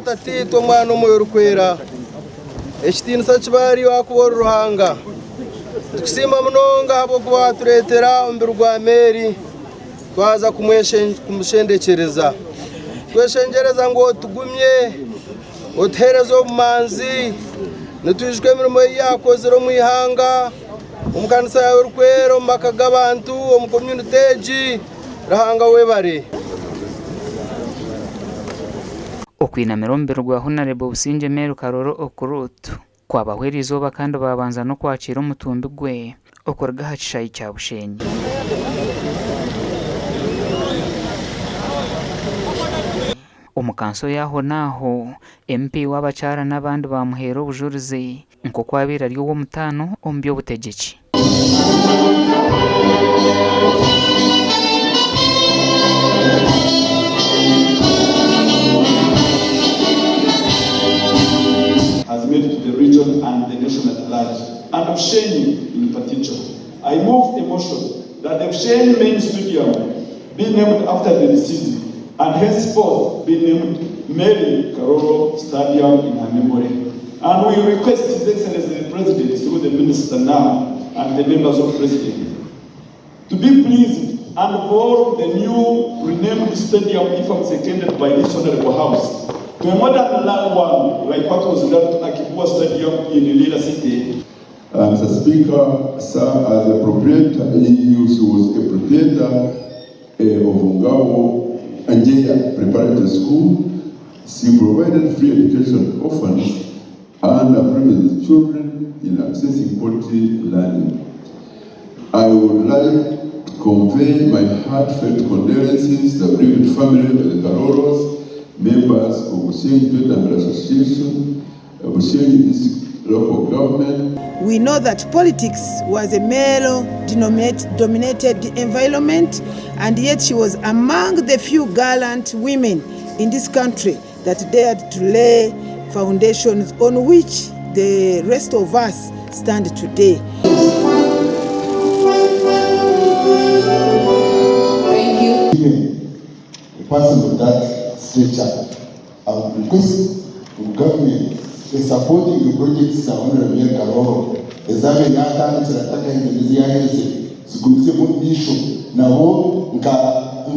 Tataitwe, Omwana, Omwoyo Orikwera, ekitiinisa kibe ahariiwe ahakuba ori Ruhanga. Nitukusiima munonga ahabw'okuba watureetera omubiri gwa Mary twaza kumushendekyereza. Tweshengyereza ngu otugumye, otuheereze obumanzi, nitwijuka emirimo ei yaakozire omu ihanga, omu kanisa yaawe erikwera, omu maka g'abantu, omu community egi. Ruhanga webare. Okwinamira omubiri gwa Honarebo Busingye Mary Karoro Okurut kwabaho eriizooba kandi baabanza n'okwakiira omutumbi gwe okuruga aha kishaayi kya Bushenyi. Omu kanso y'ahonaaho, MP w'abakyara n'abandi baamuheera obujurizi nk'oku abaire ari ow'omutaano omu by'obutegyeki. Has made to the region and the nation at large, and Bushenyi in particular. I move a motion that the Bushenyi main stadium be named after the deceased and henceforth be named Mary Karoro Stadium in her memory. And we request His Excellency the President through the Minister now and the members of President to be pleased and borrow the new renamed stadium if I'm seconded by this honorable house to a modern one like what was done to Akibua Stadium in Lira City. Mr. Speaker, sir, as a proprietor, he was a proprietor of Ngabo Anjeya Preparatory School. She provided free education to orphans and underprivileged children in accessing quality learning. I would like to convey my heartfelt condolences to the bereaved family of the Karoros, members of Bushenyi Twetambira Association, Bushenyi District Local Government. We know that politics was a male dominated environment, and yet she was among the few gallant women in this country that dared to lay foundations on which the rest of us stand today. Thank you. A person of that stature, I would request ngu government esupportinge projects za Honourable Mary Karooro ezabaire yatandikire atakaherize n'ezi yaherize zigumizemu omu maisho nabo nka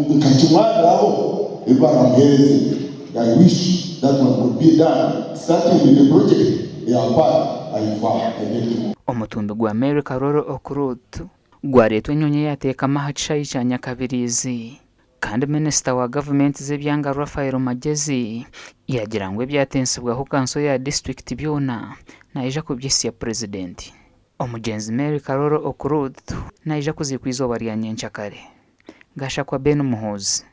nka kimwe aharibo ebi baramuhereze. I wish that one could be done starting with the project eya park ahifa aine ekitumo. Omutumbi gwa Mary Karoro Okurut gwareetwa enyonyi eyateekama aha kishaayi kya Nyakabiriizi Kandi minisita wa gavumenti z'ebyanga Raphael Magyezi yaagira ngu ebyatensibwaho kanso ya disiturikiti byona naija kubyehitsya Purezidenti. Omugyenzi Mary Karoro Okurut naija kuziikwa eizooba rya nyenkyakare. Gashakwa Ben Muhoozi.